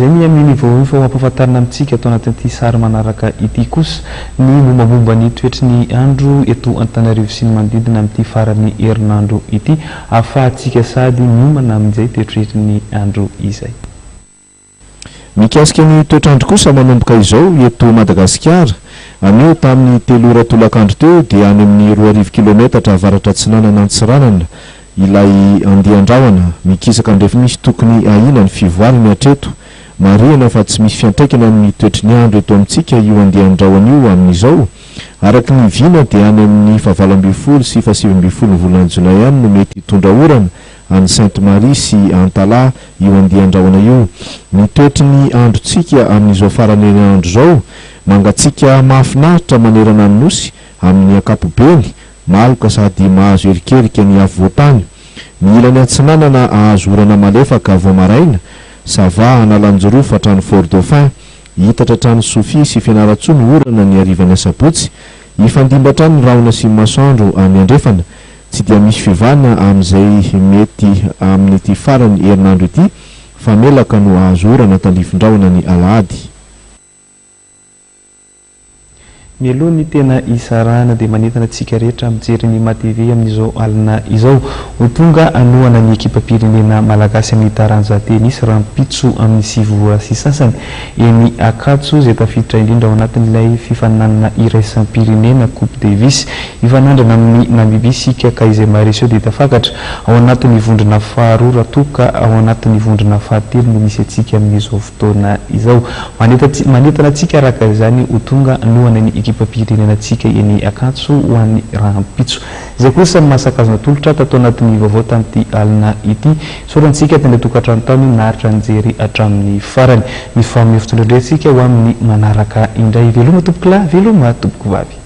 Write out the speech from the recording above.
Izay ny amin'ny vaovao efa ho ampahafantarina amintsika ato anatin'ity sary manaraka ity kosa ny mombamomba ny toetry ny andro eto Antananarivo sy ny manodidina amin'ity faran'ny herinandro ity ahafahantsika sady miomana amin'izay toetry ny andro izay. Mikasika ny toetr'andro kosa manomboka izao eto Madagasikara, anio tamin'ny telo ora tolakandro teo dia any amin'ny 2000 kilometatra avaratra atsinanan'Antsiranana Ilay andian-drahona mikisaka andrefana misy tokony ahiana ny fivoarany hatreto. Marihana fa tsy misy fiantraikany amin'ny toetry ny andro eto amintsika io andian-drahona io amin'izao. Araka ny vina dia any amin'ny fahavalo ambin'ny folo sy fahasivy ambin'ny folo ny volana jolay any no mety hitondra orana any Sainte Marie sy Antalaha io andian-drahona io. Ny toetry ny androntsika amin'izao faran'ny herinandro izao, mangatsiaka mahafinaritra manerana ny Nosy amin'ny ankapobeny, Maloka sady mahazo erikerika ny afovoan-tany. Ny ilany atsinanana hahazo orana malefaka vao maraina, Sava, Analanjirofo hatrany Fort Dauphin. Hihitatra hatrany Sofia sy Fianarantsoa ny orana ny harivan'ny asabotsy. Hifandimby hatrany ny rahona sy ny masoandro any andrefana. Tsy dia misy fiovana amin'izay mety amin'ity faran'ny herinandro ity fa melaka no hahazo orana tandrifin-drahona ny alahady. Mialoha ny tena hisarahana dia manentana antsika rehetra mijery ny MATV amin'izao alina izao. Ho tonga hanohana ny ekipam-pirenena malagasy amin'ny taranja tenisy rahampitso amin'ny sivy ora sy sasany eny Ankatso izay tafiditra indrindra ao anatin'ilay fifaninanana iraisam-pirenena Coupe Davis. Hifanandrina amin'i Namibia isika ka izay maharesy eo dia tafakatra ao anatin'ny vondrona faharoa raha toa ka ao anatin'ny vondrona fahatelo no misy antsika amin'izao fotoana izao. Manentana antsika araka izany ho tonga hanohana ny ekipam-pirenenantsika eny Ankatso ho an'ny rahampitso. Izay kosa ny masaka azo natolotra tato anatin'ny vaovao tamin'ity alina ity. Isaorana antsika tany an-tokantrano tany naharitra nijery hatramin'ny farany. Mifamoefotra indray isika ho amin'ny manaraka indray. Veloma tompokolahy, veloma tompokovavy.